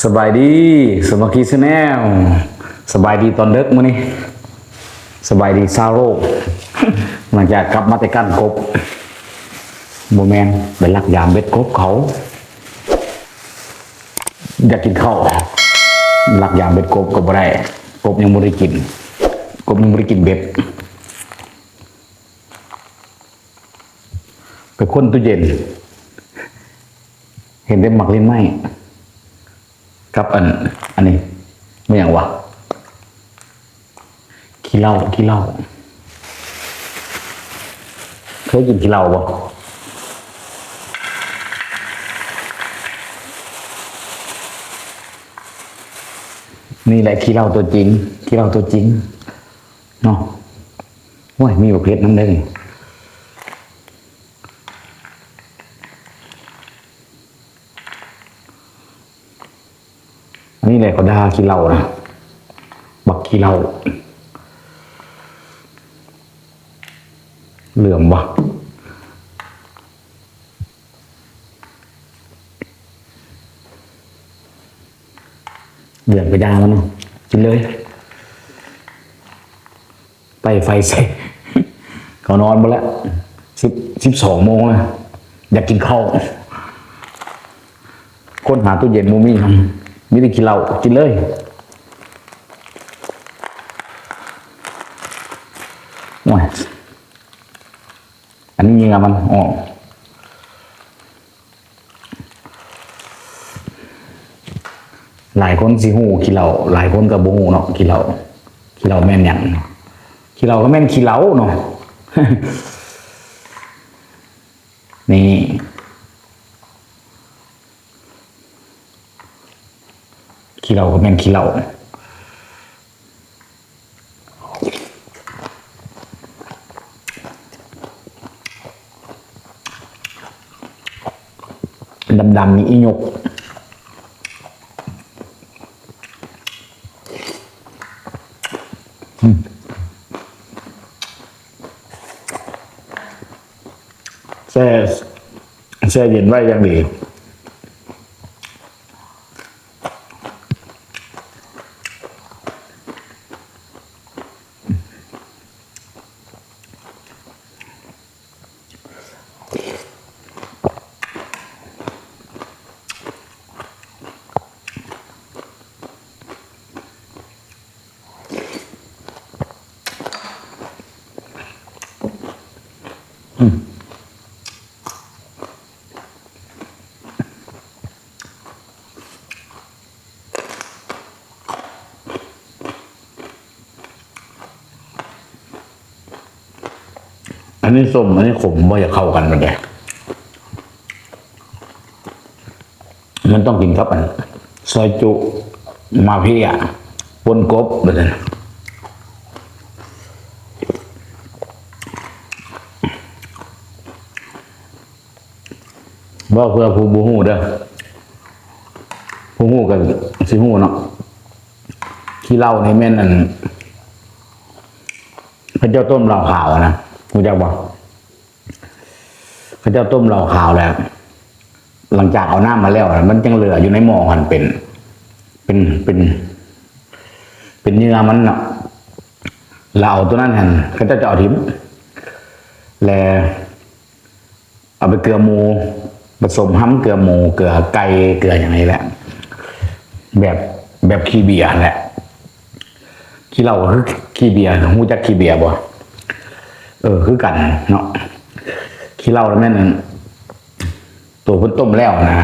ສະບາຍດີ ສາມັກຄີແຊນແນວ ສະບາຍດີຕອນເດິກມື້ນີ້ ສະບາຍດີຊາວໂລກ ຫຼັງຈາກກັບມາແຕ່ກ້ານກົບ ບໍ່ແມ່ນ ໄປລັກຢາມເບັດກົບເຂົາ ຢາກກິນເຂົ້າ ລັກຢາມເບັດກົບກໍບໍ່ໄດ້ ກົບຍັງບໍ່ໄດ້ກິນ ກົບຍັງບໍ່ໄດ້ກິນເບັດ. ໄປຄົ້ນຕູ້ເຢັນ ເຫັນແຕ່ໝາກລິ້ນໄມ້ກັບອັນ ອັນນີ້ ແມ່ນຫຍັງວະ? ຂີ້ເຫຼົ້າ ຂີ້ເຫຼົ້າ ເຄີຍກິນຂີ້ເຫຼົ້າບໍ່? ນີ້ແຫຼະຂີ້ເຫຼົ້າຕົວຈິງ ຂີ້ເຫຼົ້າຕົວຈິງເນາະ. ໂອ້ຍ ມີບັກເຜັດນຳເດ້. ອັນນີ້ແຫຼະເຂົາດ່າຂີ້ເຫຼົ້ານະ ບັກຂີ້ເຫຼົ້າ ເຫຼືອມວະ ເຫຼືອມກະຢ່າມັນເນາະ ກິນເລີຍ. ໄປໄຟໃສ່ ເຂົານອນໝົດແລ້ວ ສິບ ສິບສອງໂມງແລ້ວ ຢາກກິນເຂົ້າ ຄົ້ນຫາຕູ້ເຢັນບໍ່ມີ ມີແຕ່ຂີ້ເຫຼົ້າ ກິນເລີຍ. ໂອ້ຍ ອັນນີ້ເຫຍື່ອມັນອອກ. ຫຼາຍຄົນຊິຮູ້ຂີ້ເຫຼົ້າ ຫຼາຍຄົນກໍບໍ່ຮູ້ເນາະ ຂີ້ເຫຼົ້າ ຂີ້ເຫຼົ້າແມ່ນຫຍັງ? ຂີ້ເຫຼົ້າກໍແມ່ນຂີ້ເຫຼົ້າເນາະ ນີ້ ຂີ້ເຫຼົ້າກໍແມ່ນຂີ້ເຫຼົ້າ. ດຳໆ ນີ້ອີ່ຫຍົກ ອືມ ແຊ່ ແຊ່ເຢັນໄວ້ຢ່າງດີ. ອັນນີ້ສົ້ມ ອັນນີ້ຂົມ ບໍ່ຢາກເຂົ້າກັນປານໃດ. ມັນຕ້ອງກິນກັບອັນ ຊອຍຈຸ ມາເຟຍ ປົ່ນກົບ ແບບນັ້ນ. ເວົ້າເພື່ອຜູ້ບໍ່ຮູ້ເດີ ຜູ້ຮູ້ກໍຊິຮູ້ເນາະ. ຂີ້ເຫຼົ້ານີ້ແມ່ນອັນ ເຂົາເຈົ້າຕົ້ມເຫຼົ້າຂາວນະ ຮູ້ຈັກບໍ່? ເຂົາເຈົ້າຕົ້ມເຫຼົ້າຂາວແລ້ວ ຫຼັງຈາກເອົານ້ຳມາແລ້ວ ມັນຍັງເຫຼືອຢູ່ໃນໝໍ້ຫັ້ນ ເປັນ ເປັນ ເປັນ ເປັນເຫຍື່ອມັນເນາະ ແລ້ວເອົາໂຕນັ້ນຫັ້ນ ເຂົາເຈົ້າຈະເອົາຖິ້ມ ແລ້ວເອົາໄປເກືອໝູ ປະສົມຮຳເກືອໝູ ເກືອໄກ່ ເກືອຫຍັງນີ້ແຫຼະ ແບບ ແບບຂີ້ເບຍຫັ້ນແຫຼະ. ຂີ້ເຫຼົ້າກໍຄືຂີ້ເບຍ ຮູ້ຈັກຂີ້ເບຍບໍ່? ເອີ ຄືກັນເນາະ ຂີ້ເຫຼົ້າແມ່ນອັນ ໂຕເພິ່ນຕົ້ມແລ້ວນະ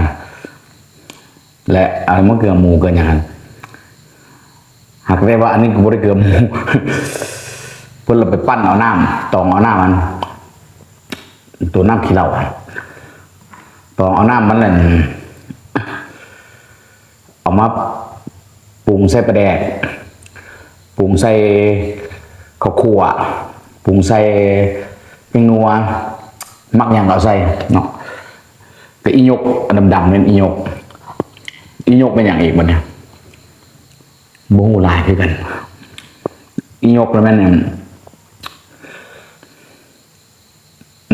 ແລະ ເອົາມາເກືອໝູເກືອຫຍັງຫັ້ນ ຫາກແຕ່ວ່າອັນນີ້ກໍບໍ່ໄດ້ເກືອໝູ ເພິ່ນລະໄປປັ່ນເອົານ້ຳ ຕອງເອົານ້ຳມັນ ໂຕນ້ຳຂີ້ເຫຼົ້າ ຕອງເອົານ້ຳມັນນັ້ນ ເອົາມາປຸງໃສ່ປາແດກ ປຸງໃສ່ເຂົ້າຂົ້ວ ປຸງໃສ່ແປ້ງນົວ ມັກຫຍັງກໍເອົາໃສ່ເນາະ. ແຕ່ອີ່ຫຍົກອັນດຳໆ ແມ່ນອີ່ຫຍົກ ອີ່ຫຍົກແມ່ນຫຍັງອີກບັດນີ້? ບໍ່ຮູ້ຫຼາຍຄືກັນ. ອີ່ຫຍົກລະແມ່ນອັນ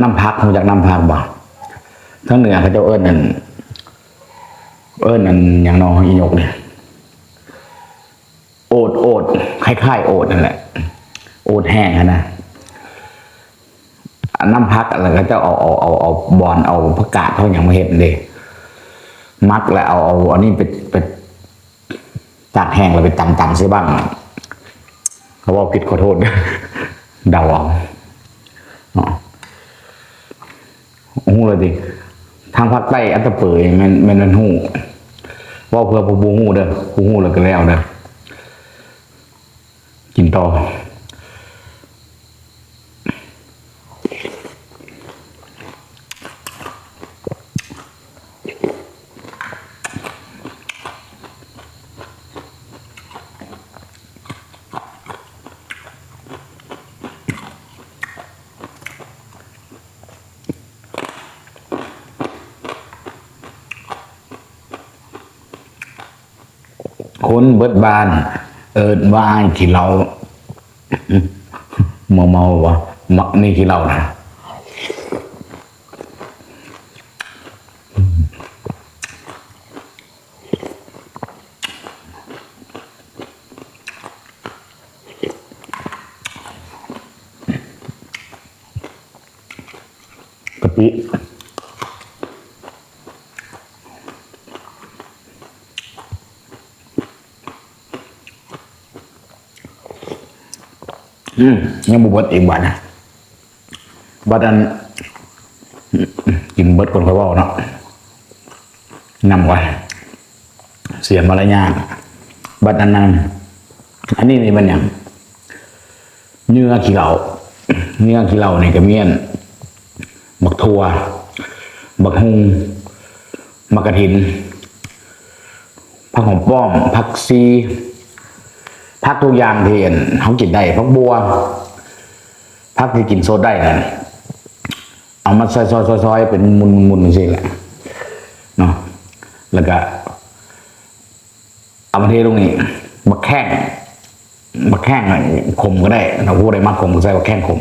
ນ້ຳຜັກ ຮູ້ຈັກນ້ຳຜັກບໍ່? ທາງເໜືອເຂົາເຈົ້າເອີ້ນອັນ ເອີ້ນອັນຫຍັງນໍ ອີ່ຍົກນີ້ ໂອດ ໂອດ ຄ້າຍໆໂອດນັ້ນແຫຼະ ໂອດແຫ້ງຫັ້ນນະ. ນ້ຳຜັກ ແລ້ວເຂົາເຈົ້າເອົາ ເອົາ ເອົາ ເອົາບອນ ເອົາຜັກກາດ ເອົາຫຍັງມາເຮັດເດ້ ໝັກ ແລ້ວເອົາ ເອົາອັນນີ້ໄປ ໄປຕາກແຫ້ງ ແລ້ວໄປຕຳໆໃສ່ບັ້ງ ເຂົາເວົ້າຜິດຂໍໂທດ ເດົາເອົາເນາະ. ຮູ້ແລ້ວຕິ ທາງພາກໃຕ້ອັດຕະປືນີ້ແມ່ນ ແມ່ນ ແມ່ນຮູ້ ເວົ້າເພື່ອຜູ້ບໍ່ຮູ້ເດີ ຜູ້ຮູ້ແລ້ວກໍແລ້ວເດີ. ກິນຕໍ່. ຄົນເບິດບ້ານເອີ້ນວ່າອ້າຍຂີ້ເຫຼົ້າ ເມົາໆ ວ່າ ມັກມີຂີ້ເຫຼົ້ານະ. ກະປິ ອືມ ຍັງບໍ່ເບິດອີກບາດນະ. ບັດອັນ ກິນເບິດກ່ອນຄ່ອຍເວົ້າເນາະ ນຳກ່ອນ ເສຍມາລະຍາດ. ບັດອັນນັ້ນ ອັນນີ້ນີ້ແມ່ນຫຍັງ? ເຫຍື່ອຂີ້ເຫຼົ້າ ເຫຍື່ອຂີ້ເຫຼົ້ານີ້ກໍມີອັນ ບັກຖົ່ວ ບັກຫຸ່ງ ໝາກກະຖິນ ຜັກຫອມປ້ອມ ຜັກຊີ ຜັກທຸກຢ່າງທີ່ອັນເຮົາກິນໄດ້ ຜັກບົ່ວ ຜັກທີ່ກິນສົດໄດ້ນັ້ນ ເອົາມາຊອຍໆໆເປັນໝຸ່ນໆຈັ່ງຊີ້ແຫຼະເນາະ ແລ້ວກະເອົາມາເທລົງນີ້ ບັກແຂ້ງ ບັກແຂ້ງ ຂົມກໍໄດ້ ຖ້າຜູ້ໃດມັກຂົມກໍໃສ່ບັກແຂ້ງຂົມ.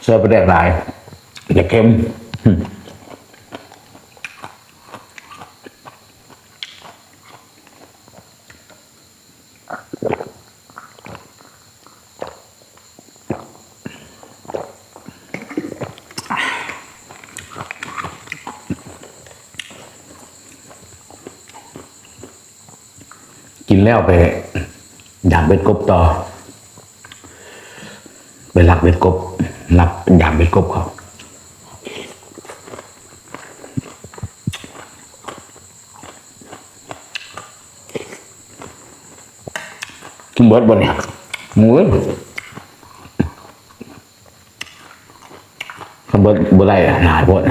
ໃສ່ປາແດກຫຼາຍ ຢ່າເຄັມ. ກິນແລ້ວໄປຢາມເບັດກົບຕໍ່ ໄປລັກເບັດກົບ ລັກຢາມເບັດກົບເຂົາ. ກິນເບິດບໍ່ນີ້ ໝູເອີຍ? ຄັນເບິດບໍ່ໄດ້ ຫຼາຍໂພດ.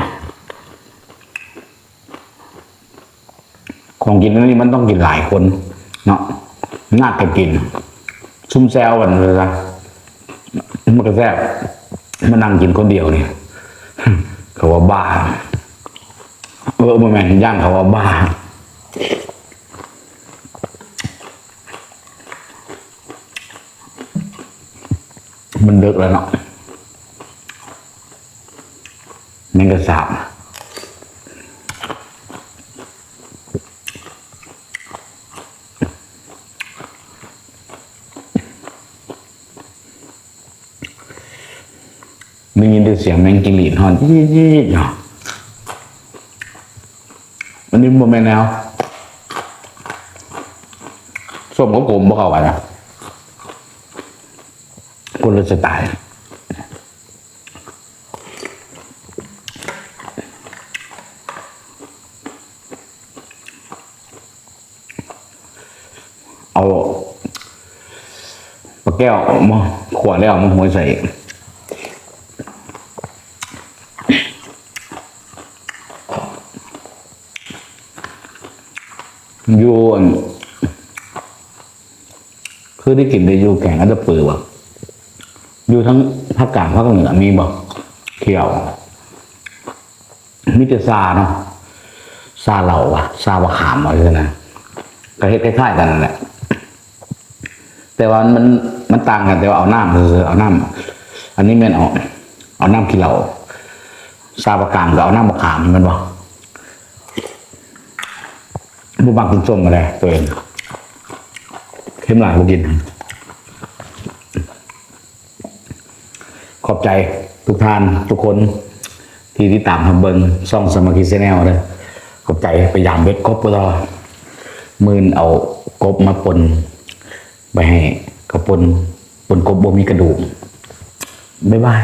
ຂອງກິນອັນນີ້ມັນຕ້ອງກິນຫຼາຍຄົນເນາະ ນາດກໍກິນ ຊຸມແຊວກັນຊະ ມັນກໍແຊບ. ມານັ່ງກິນຄົນດຽວນີ້ ເຂົາວ່າບ້າ. ເອີ ບໍ່ແມ່ນ ຢ້ານເຂົາວ່າບ້າ. ມັນເດິກແລ້ວເນາະ ແມງກະສາບ. ໄດ້ຍິນແຕ່ສຽງແມງຈິງຫຼີດຮ້ອງຈີດໆເນາະ. ອັນນີ້ບໍ່ແມ່ນແນວ ສົ້ມກັບຂົມບໍ່ເຂົ້າກັນນະ ຄົນລະສະໄຕ. ແກ້ວ ໝໍ ຂົ້ວແລ້ວ ມາຫົວໃສ່ອີກ. ຢູ່ອັນ ຄືໄດ້ກິນແຕ່ຢູ່ແກງອັດຕະປືບໍ່? ຢູ່ທາງພາກກາງພາກເໜືອມີບໍ່? ແກ້ວ ມີແຕ່ຊາເນາະ ຊາເຫຼົ້າວະ ຊາບັກຂາມວ່າຊັ້ນນະ ກໍເຮັດຄ້າຍໆກັນນັ້ນແຫຼະ ແຕ່ວ່າມັນ ມັນຕ່າງກັນ ແຕ່ວ່າເອົານ້ຳຊື່ໆ ເອົານ້ຳ ອັນນີ້ແມ່ນເອົາ ເອົານ້ຳຂີ້ເຫຼົ້າ ຊາບັກກາງກໍເອົານ້ຳບັກຂາມແມ່ນບໍ່? ບໍ່ມັກກິນສົ້ມປານໃດຕົວເອງ ເຄັມຫຼາຍບໍ່ກິນ. ຂອບໃຈທຸກທ່ານທຸກຄົນທີ່ຕິດຕາມຮັບເບິ່ງຊ່ອງສາມັກຄີແຊນແນວເດີ. ຂອບໃຈ. ໄປຢາມເບັດກົບຕໍ່ ມື້ອື່ນເອົາກົບມາປົ່ນໄປໃຫ້ເຂົາປົ່ນ ປົ່ນກົບບໍ່ມີກະດູກ. ບາຍບາຍ.